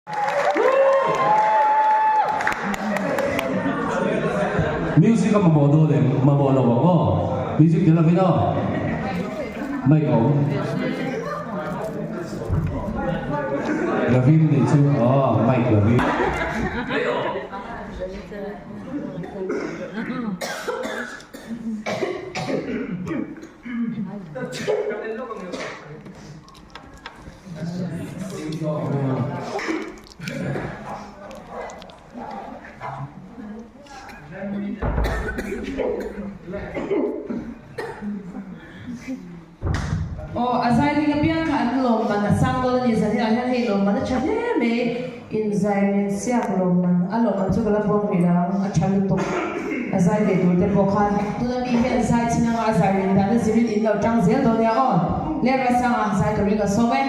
Music a mamawh dawn em? Mamawh lo ang aw. Music tel lovin aw. Mic a awm. Lovin nih chu aw mic lovin. Aw a zai ring apiang kha an lawm man a sang dawn a ni zan inah hian hei lawm man a tha hle mai in zai min siak lawm man a lawm man chu ka la buang rih lo ang a tha lutuk a zai ve tur te pawh khan tuna mi hian zai chin anga a zai rin dan a zirin in lo tang zel dawn nia aw Lera sanga zai turin ka sawm e.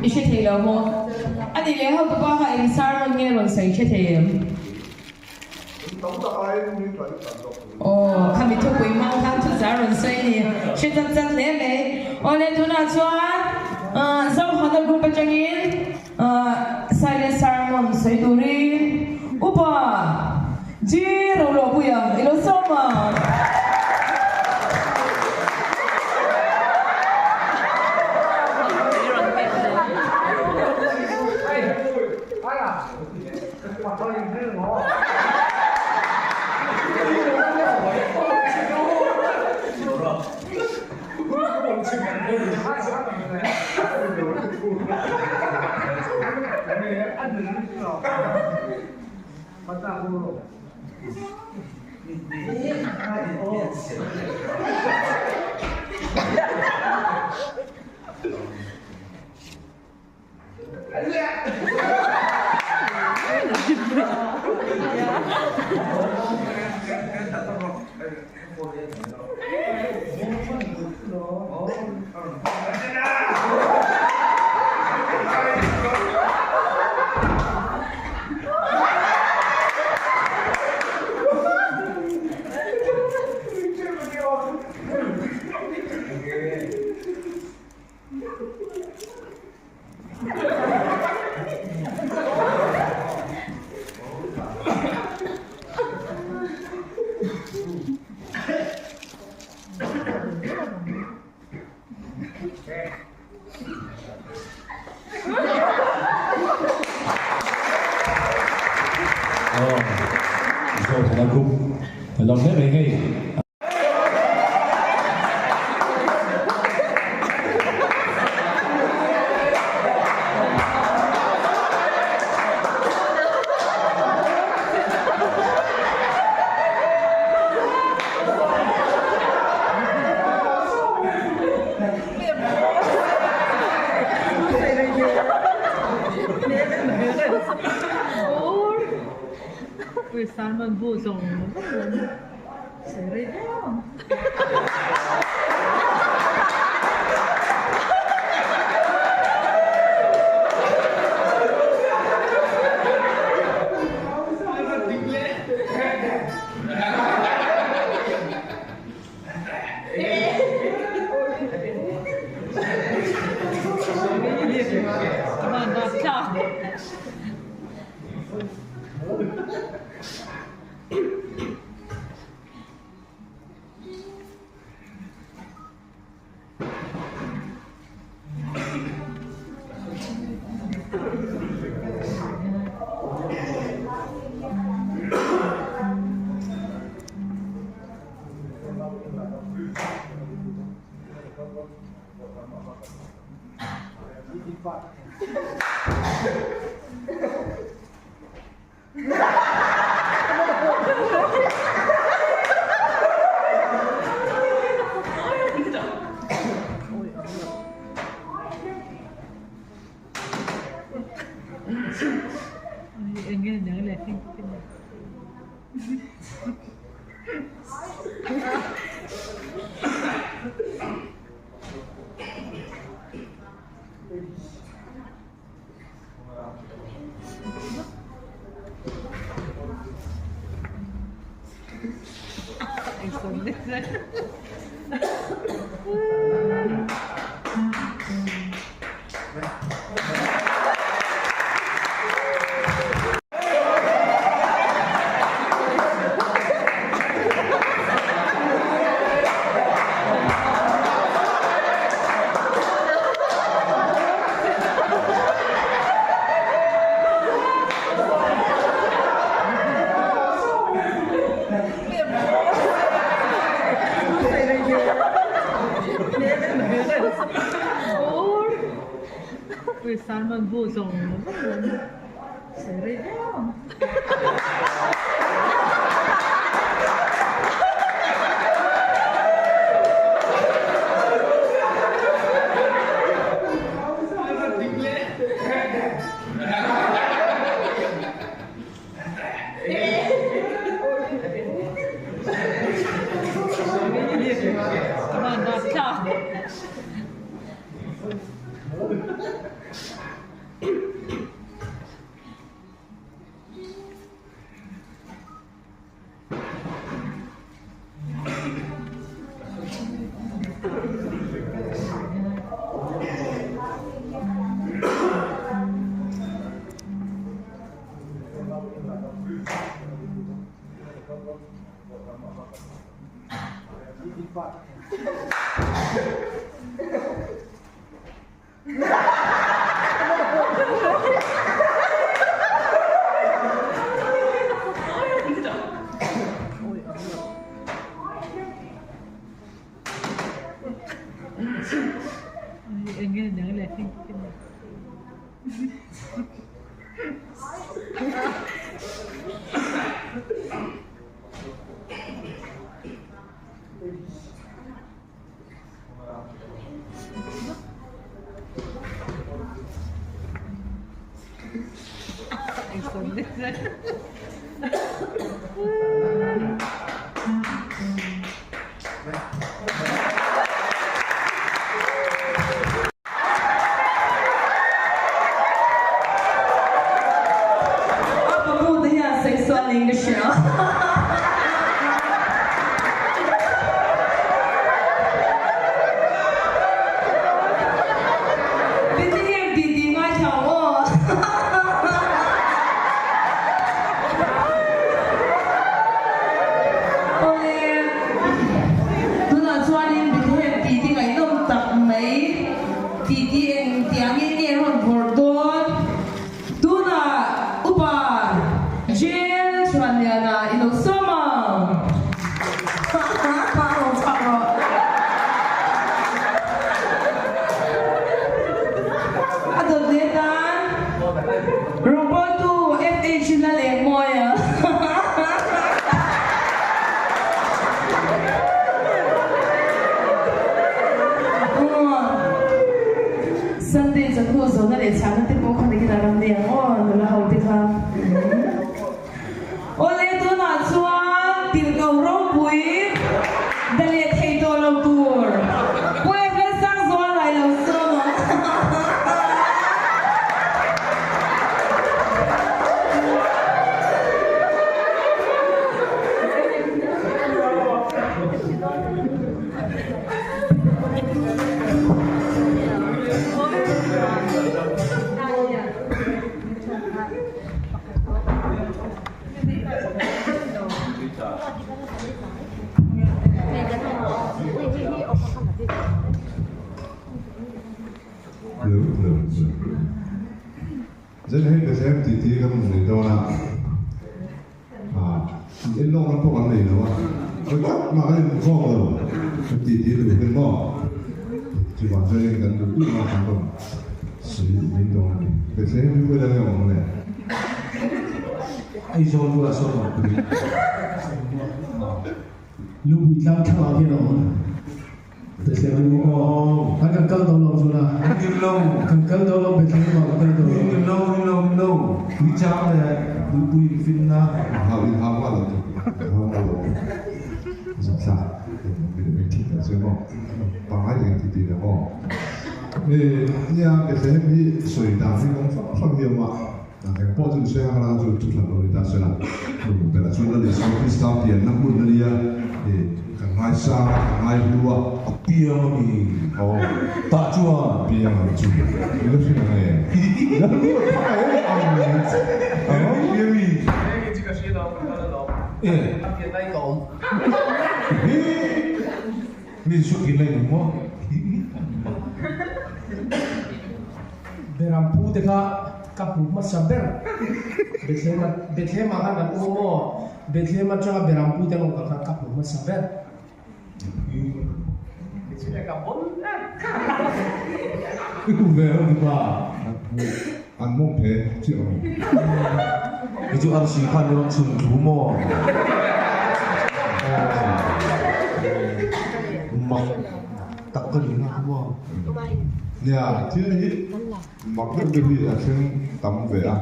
I hre thei lo maw? A nih leh hotupa kha eng sermon nge rawn sawi hre thei em? Aw, khami thupui hmang khan thuza rawn sawi a ni. Hre chat chat hle mai. Aw le, tunah chuan Zohana group atangin Silent Sermon sawi turin Upa G. Roluahpuia i lo sawm a. Aw, Zothana group lam hle mai hei. A papu te hian sawi sual niin ka hria. Bethlehem tih tih ngaithla ang aw. Awle, tunah chuanin Bethlehem tih tih ngaihnawm tak mai tih tih eng tiangin nge rawn vawrh dawn? Tunah Upa Jail Chhuanliana i lo sawm ang. Rawn chhak rawh. A dawt leh tan Rawngbawltu FH Lalengmawia. Sunday chawhnu zawhna leh chhahna te pawh kha takin a ram nei ang aw nula ho te kha. Awle tunah chuan tirhkoh ropui da leh thei tawh lo tur Puia hmel sang zual lai lo sawm ang. Zen hei Bethlehem titi kan rawn nei dawn a, in en lawk na pawh kan nei lo a, khawi tak mah kan inhmukhawm lo, kan titi duh hian maw chuvang chuanin kan duh duh a kan rawn sawi mai dawn a ni. Bethlehem hi khawi lai nge awm le? Aizawl bulah sawn awm pui. Lungpui tlang thlangah hian a awm. Bethlehem aw kan kan kal dawn lo chu la kan kal dawn lo Bethlehem ah kan kal dawn lo lo lo lo tui chang leh tuipui in finna hau in hau nga lo tu hau nga lo zuk thla min thik ta chu maw pangai takin ti ti le maw e nia Bethlehem hi sawi dan hi kawng hrang hrang hi a awm a eng pawh chu ni se hang la chu thu hran lo ni ta se la bela chuan Lal Isua Krista pianna hmun a nia e kan ngaisang a kan ngaihlu a. A piang a mi aw tah chuan piang ang chu i la hria nge la lut phah e ang ang mi e mi chu pian lai ni maw Berampu te kha ka hmu hmasa ber Bethlehem a Bethlehem ah khan kan awm maw Bethlehem atanga Berampu te an awm kha ka hmu hmasa ber. I kum ve lo mipa. An mawng phe chiah ang. I chu arsi khan i rawn chhun thu maw? Mak tak ka ni na maw? Nia, thil hi mak deuh deuh hi a thleng tam ve a.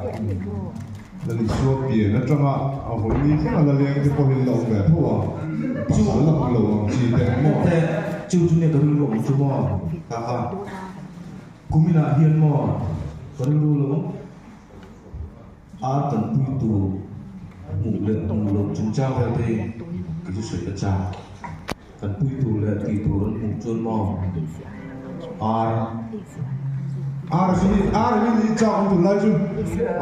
Lal Isua pian atanga a vawi ni thleng a la leng te pawhin la awm ve tho a, pasal la hmu lo ang chi te maw? Te, chu chu nia ka rilru awm chu maw? Ha ha. Kuminah hian maw ka rilru lo ar kan pui tur hmuh leh hmuh loh chungchang vel te hi kei chu sawi ka chak. Kan pui tur leh tih tur an hmuh chuan maw ar. Ar hi ar hi ni chak an tunlai chu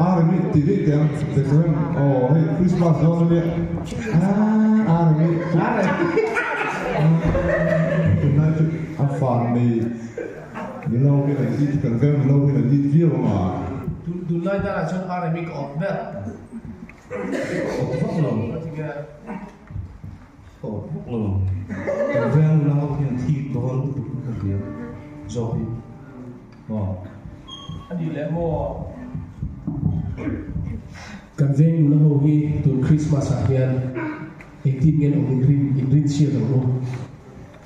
ar hi ti daih teh ang Bethlehem aw hei Christmas dawn ania ar hi tunlai chu a fan nei nilo hian an it kan veng nilo hian an it viau ang a. Tunlai danah chuan ar hi ka awt ber. Awt vak lo. Ka awt vak lo ang. Kan veng nula ho hian thi dawn lutuk in ka hria zawk hi maw. A nih leh maw? Kan veng nula ho hi tun Christmas ah hian engtin nge an awm in rin in rin chhiat ang u.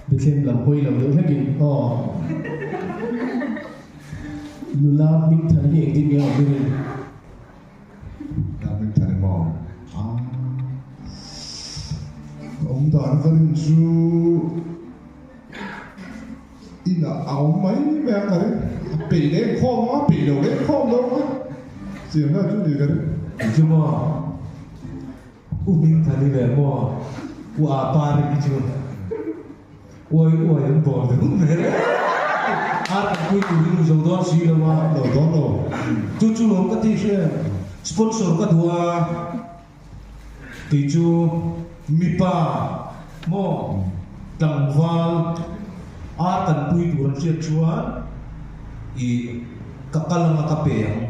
Bethlehem lam hawi lo deuh hlekin aw. Nula hmingthar hi engtin nge a awm i rin? Dah hming tha emaw? Ah. Ka awm dan ka rin chu inah a awm mai mai ang ka ring. A peih leh inkhawm ang a, peih lo leh inkhawm lo ang a. Chiang vel chu ni ka ring. Chu maw? U hming tha ni leh maw? U apa ring hi chu uai uai an bawl ve hun ve le. Ar kan pui tur hi zo dawn si lo a. Lo dawn lo. Chu chu lawm ka tih hria. Sponsor ka duh a. Kei chu mipa maw tlangval ar kan pui tur an hriat chuan i ka kal anga ka pe ang.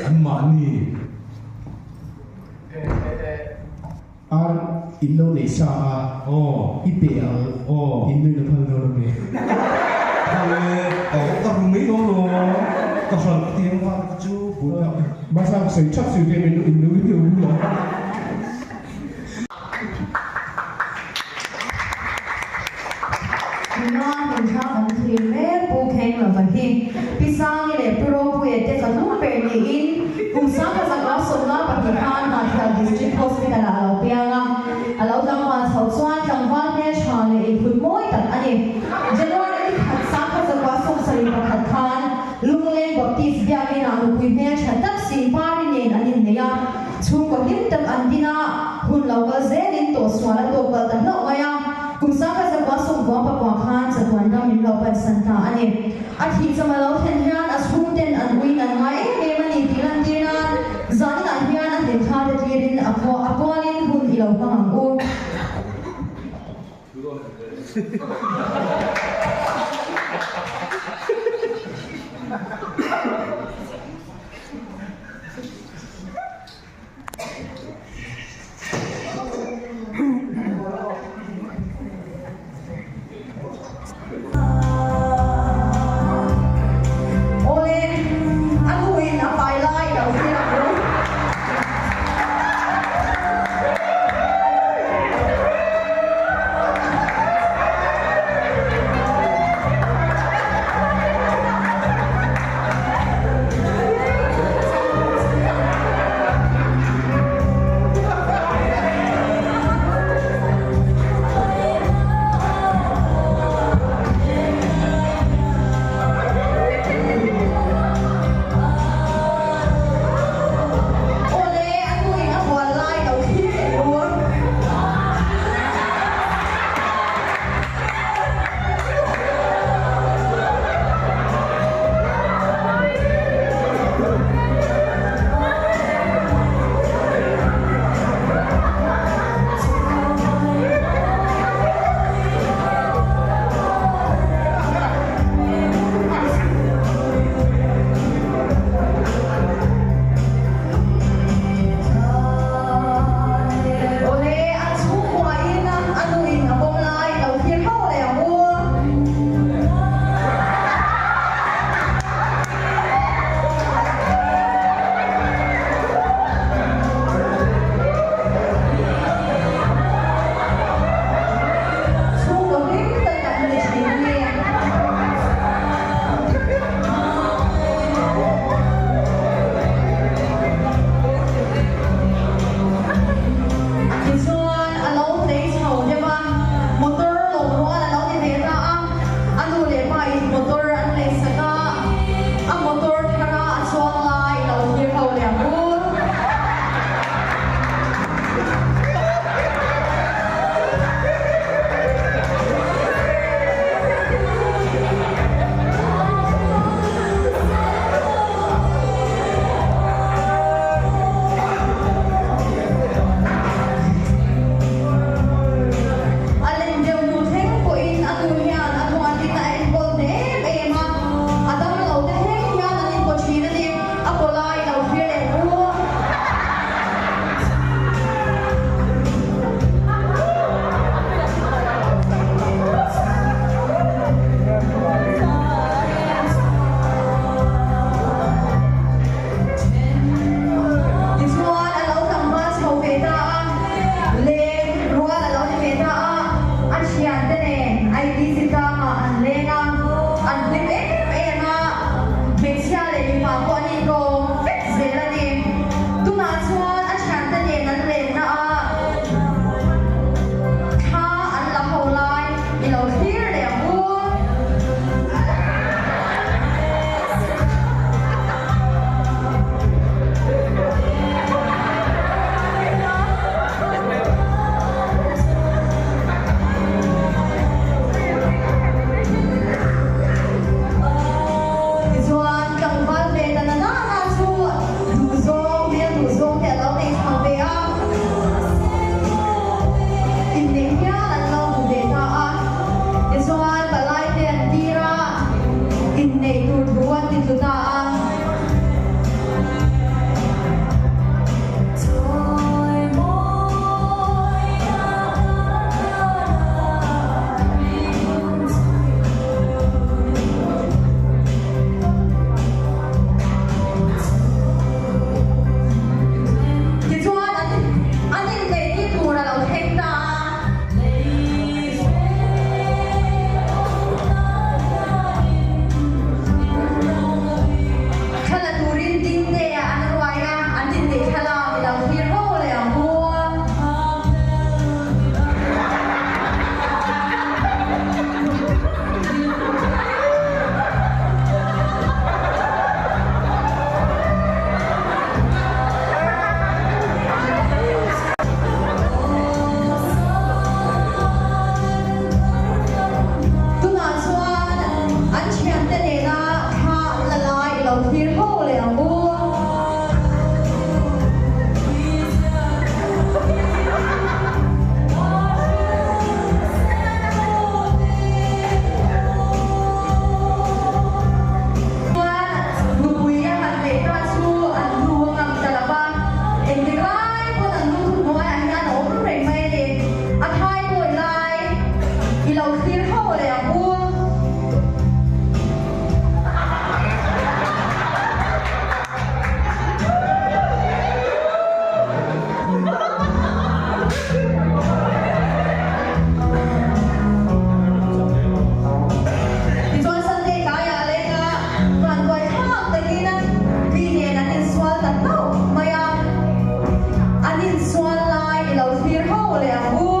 Anmahni. Ar in lo nei sa a, i pe ang, in nuin a phal dawn a mi? Phal e, ka hmu mai dawn lo, ka hralh ka ti ang vang te chu bul a. Mahse a sawi thap zui te in nu in nu lo. Nula hmunthla kan thlir mek Pu Khenglova hi Pi Sangi leh Pu Ropuia te fanu ber niin kum 1922 khan Hnahthial District Hospital ah a lo piang a, a lo tlangval chhoh chuan tlangval hmeltha leh inphut mawi tak a ni. January ni khat 1971 khan Lungleng Baptist Biakin ah nupui hmeltha tak Singpari nen an innei a. Chhungkaw hlim tak an din a, hun lo kal zelin tawhsual a tawk palh ta hlauh mai a, kum 1999 khan chatuan ram min lo pansan ta a ni. A thih cham a lo thlen hian a chhungten an uin an ngai em em a ni tih lantir nan. Awle, a nu in a pai lai lo thlir ang u. Vanduaithlak takin mi nen an insual ta hlauh mai a, an insual lai i lo thlir ho leh ang u.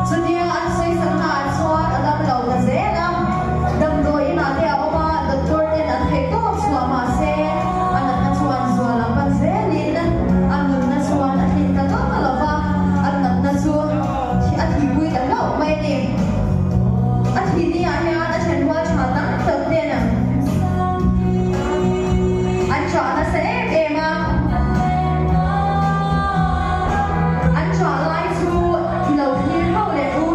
Chutia an sawisakna ah chuan a dam lo ta zel a, damdawi inah te a awm a, doctor ten an theih tawp chhuah mahse a natna chuan zual ang pan zelin a nunna chuan a tlin ta deuh lo va, a natna chu a thihpui ta hlauh mai a ni. A thih ni ah hian a thenrual tha tam tak ten an chah nasa em em a, an chah lai chu i lo thlir hauh leh u.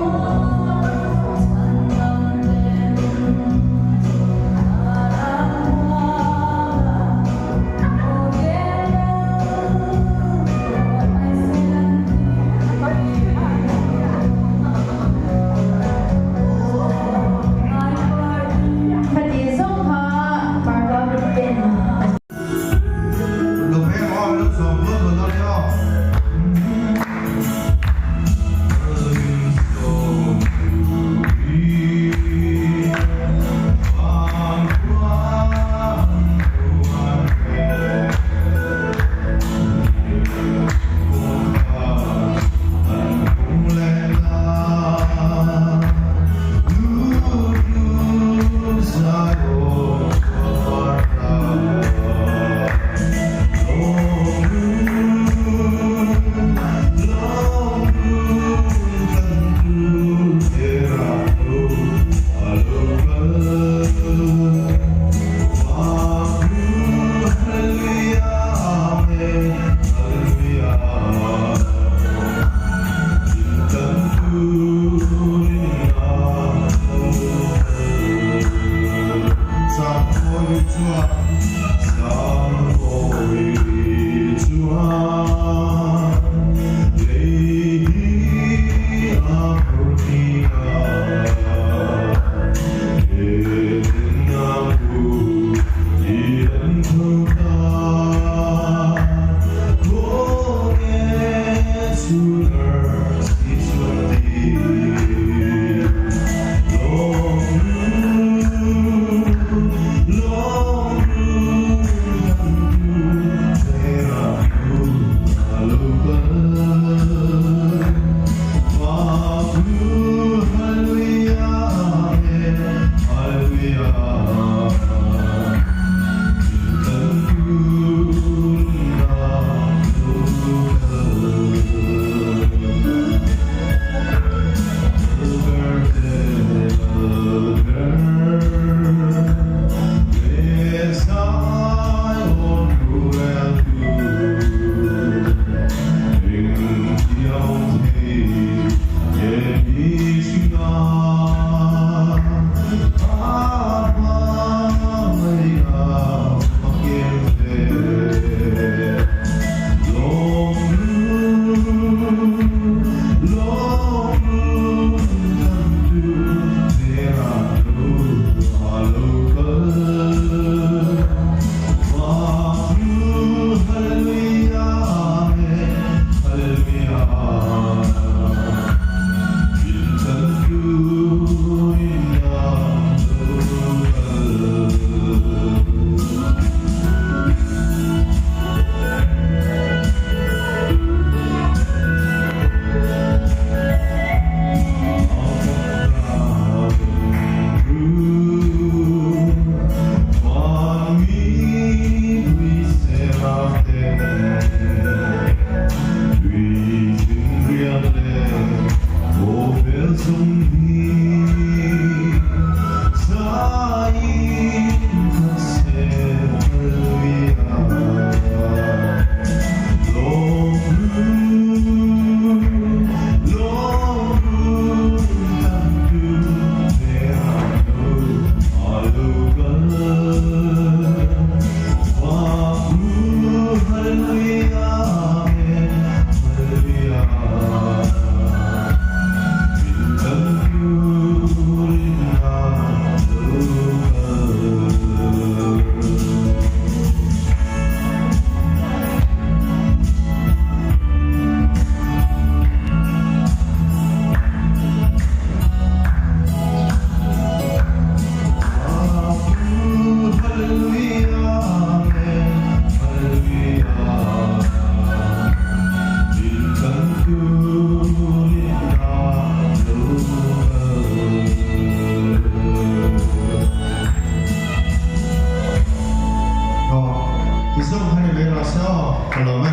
Ti zawng kha ni mai rawh se aw, ka lawm e.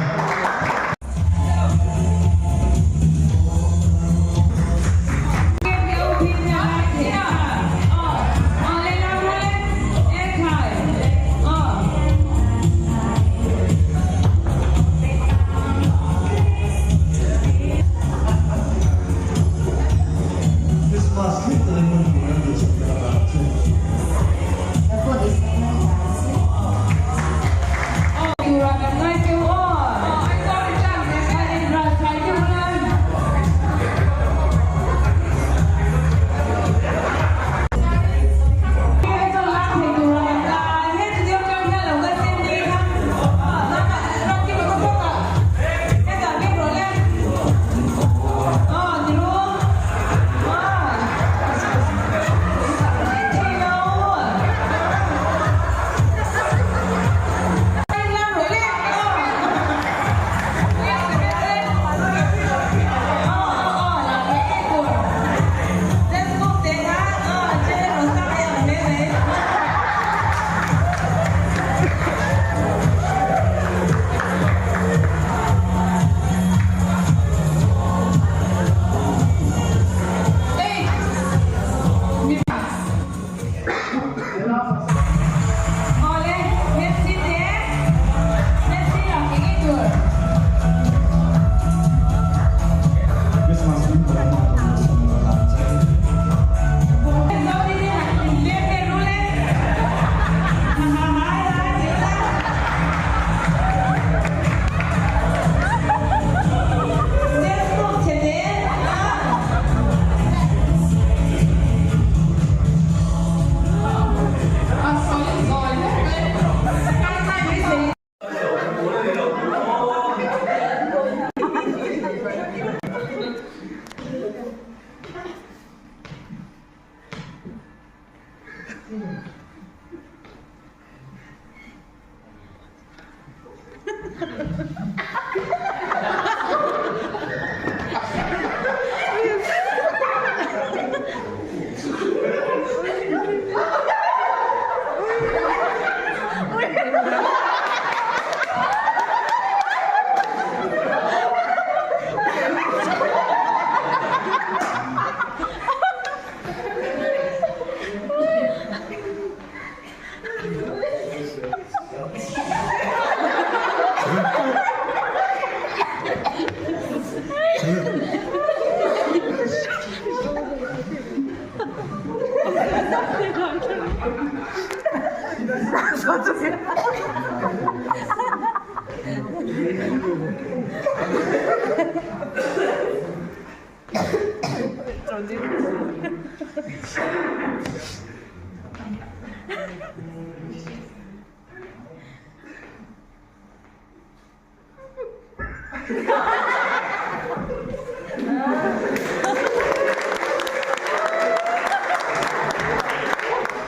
Christmas hlim takin hman tur an duhsak ta ka che.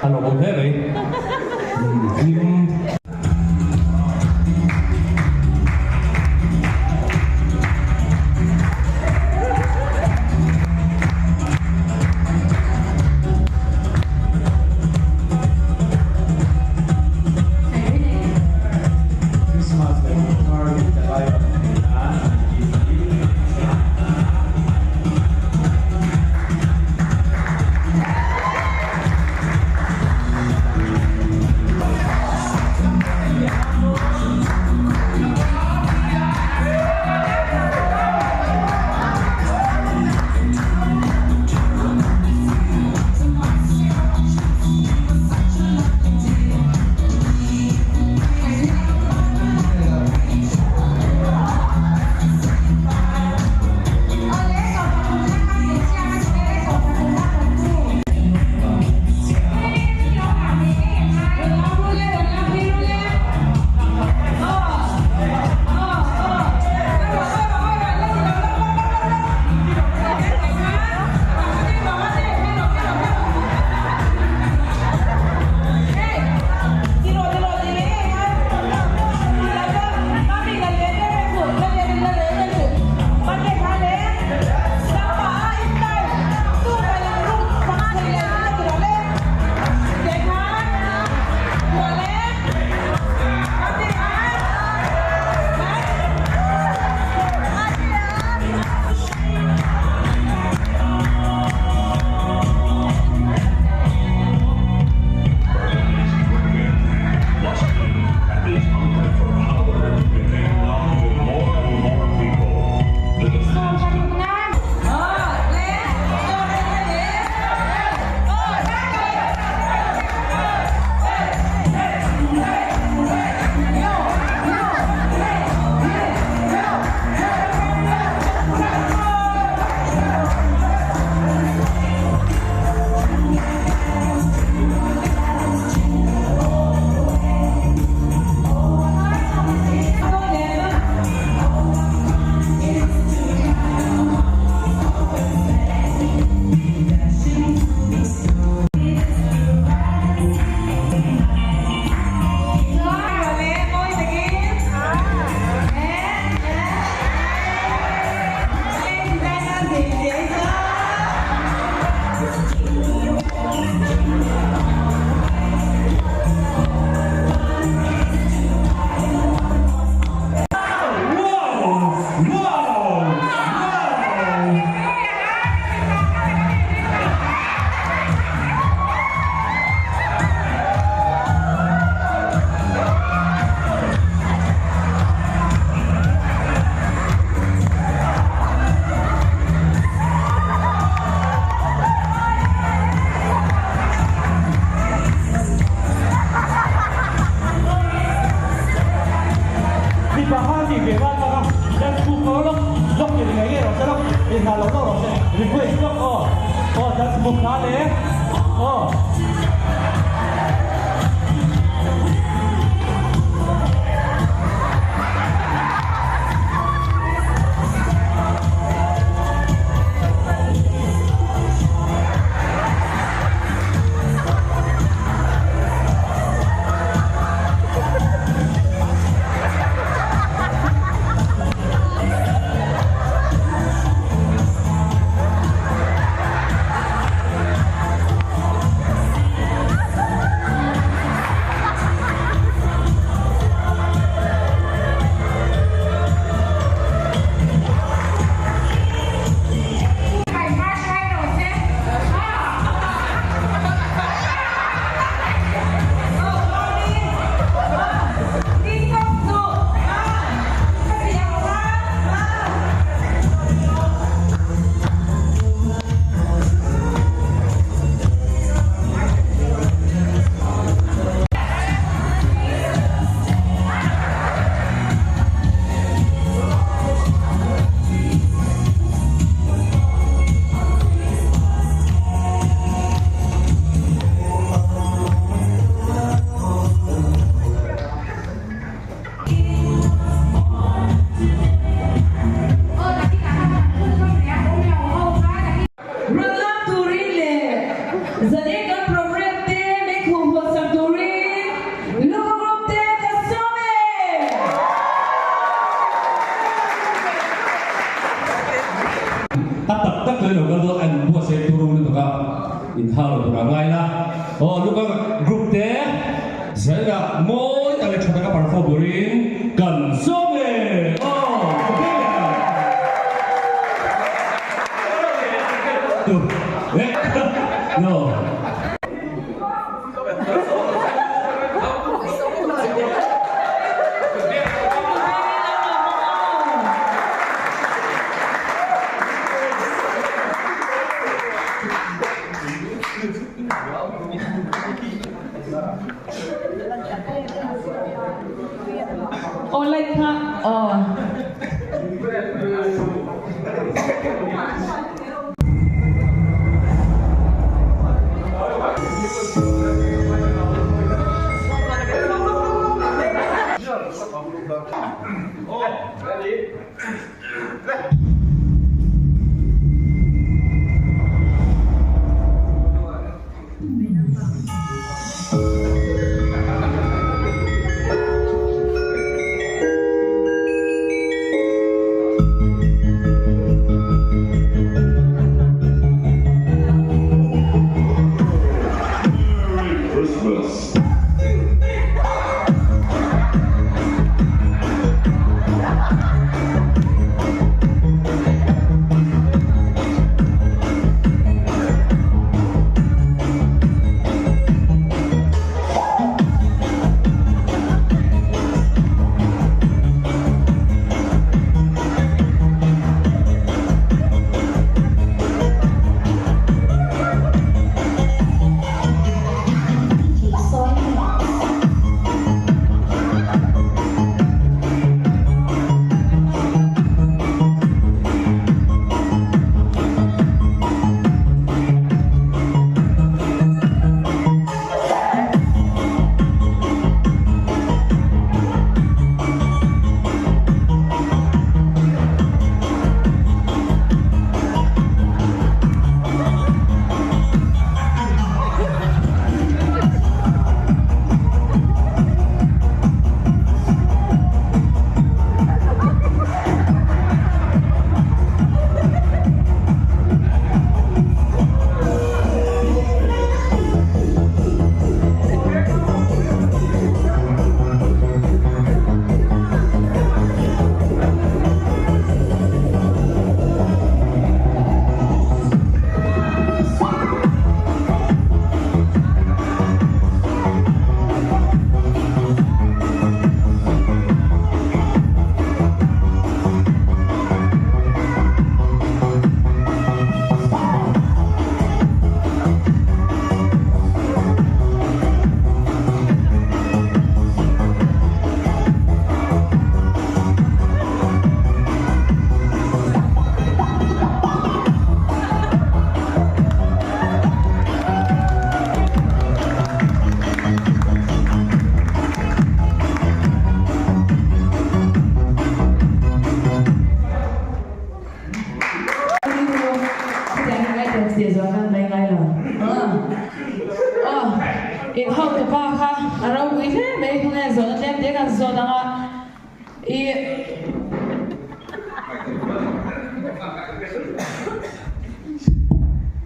A lawmawm hle mai. Hlim. Christmas leh Kumthar in ka lai a theih nan an ti hi. Mipa kha tih ve vat bawk a, dance move kha lawk lawk ni ngei ngei rawh se lawk, inhna lo lawk rawh se, request lawk aw, aw dance move hla le aw. Rawn lak turin leh zanin kan program te min khuhhmuh sak turin Luka Group te ka sawm e! A tak tak leh lo kal dawn an buatsaih tur lutuk a inhau lo tur a ngai la. Aw Luka Group te zaninah mawi tak leh tha taka perform turin kan sawm e! Aw okay leh ang. No. Aw light kha aw. kan zawt ang a, ih.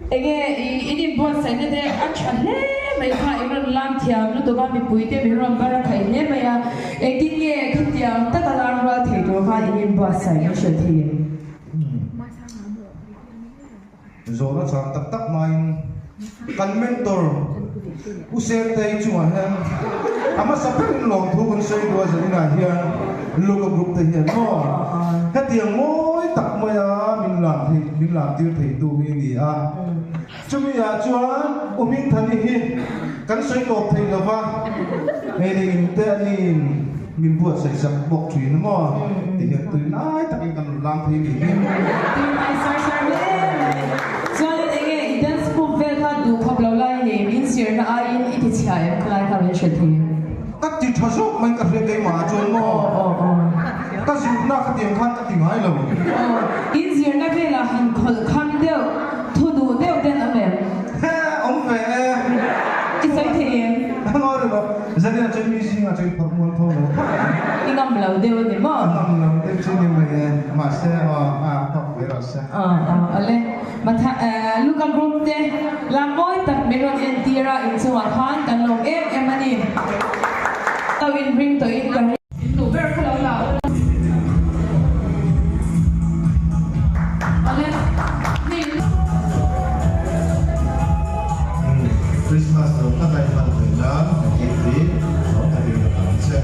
Enge ih in inbuatsaihna te a tha hle mai kha in rawn lam thiam lutuk a, mipui te min rawn bar a khaih hle mai a, engtin nge khatiang taka lam rual thei tur kha in inbuatsaih min hrilh thei em? Zawhna chang tak tak hmain kan mentor U Sentei chungah hian a hmasa berin lawmthu kan sawi duh a, Zaninah hian Luka Group te hian maw hetiang mawi tak maia min lam thei min lam tir theitu hi a ni a. Chumi ah chuan U Hmingthani hi kan sawi tawp thei lova, hei leh in te aniin min buatsaih sak bawk thin maw ti hian tui lai takin kan rawn lam thei ni hi. Tui lai sar sar hle mai. Chuanin enge i dance move vel kha duh khawp lo lai nei min zirna aiin i ti chhia em khalai kha min hrilh thei em? Ka ti tha zawk mai ka hria keimah ah chuan maw ka zirna khatiang khan ka ti ngai lo. Aw, in zirna velah han khawlh kham deuh. Thu duh deuh ten awm em? He, awm ve e. I sawi thei em? A ngawi rih lo. Zanina chuan mi zingah chuan i phawrh mual tho lo phawt ang. I ngam lo deuh a ni maw? Ka ngam lo deuh chu ni mai e. Mahse, aw, a tawk ve rawh se. Aw, aw, awle. Matha, Luka group te lam mawi tak min rawn entir a, inchungah khan kan lawm em em a ni. Lo inring tawhin ka ring. In duh ber kha lo la u. Awle hei. Christmas lo tak a i hman theih nan ka tih hi lo takin ka hlan che.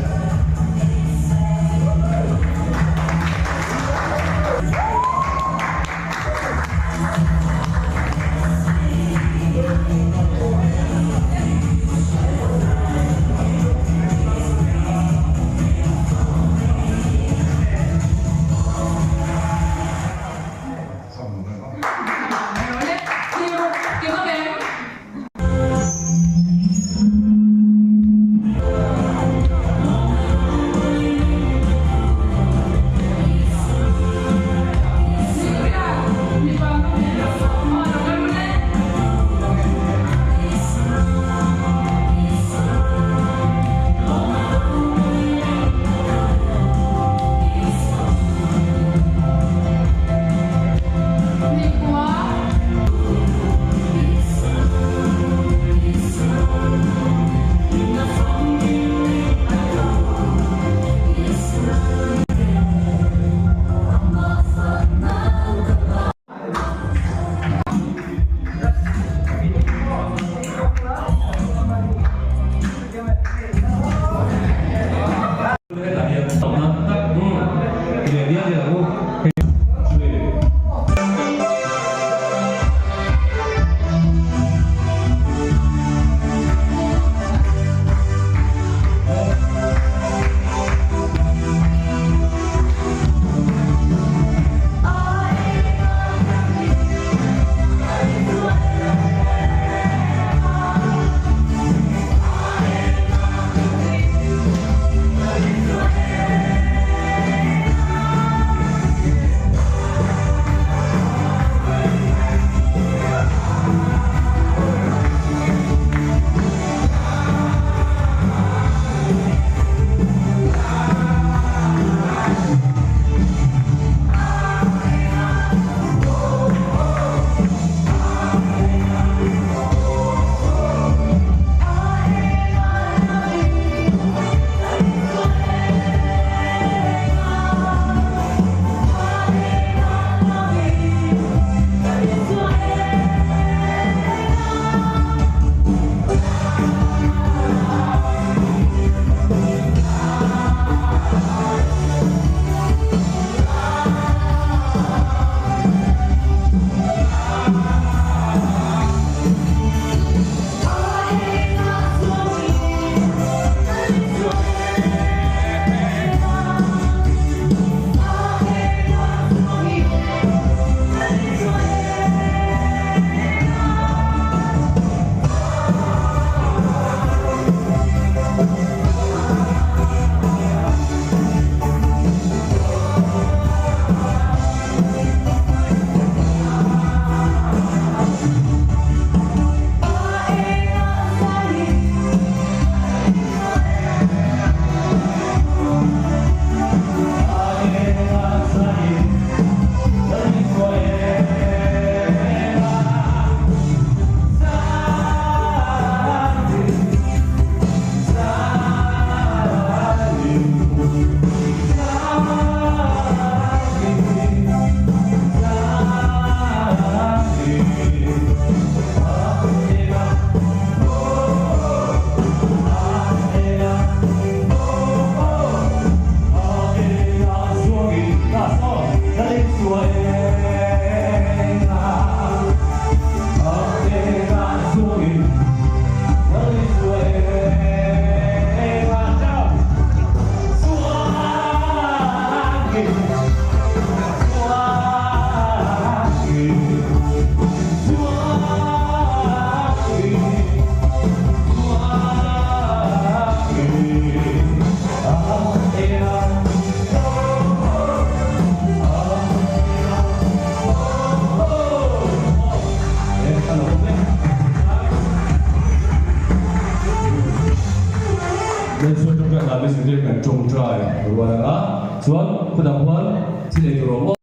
tawngtai rual ang a, chuan khutah khuan thil ei tur a awm.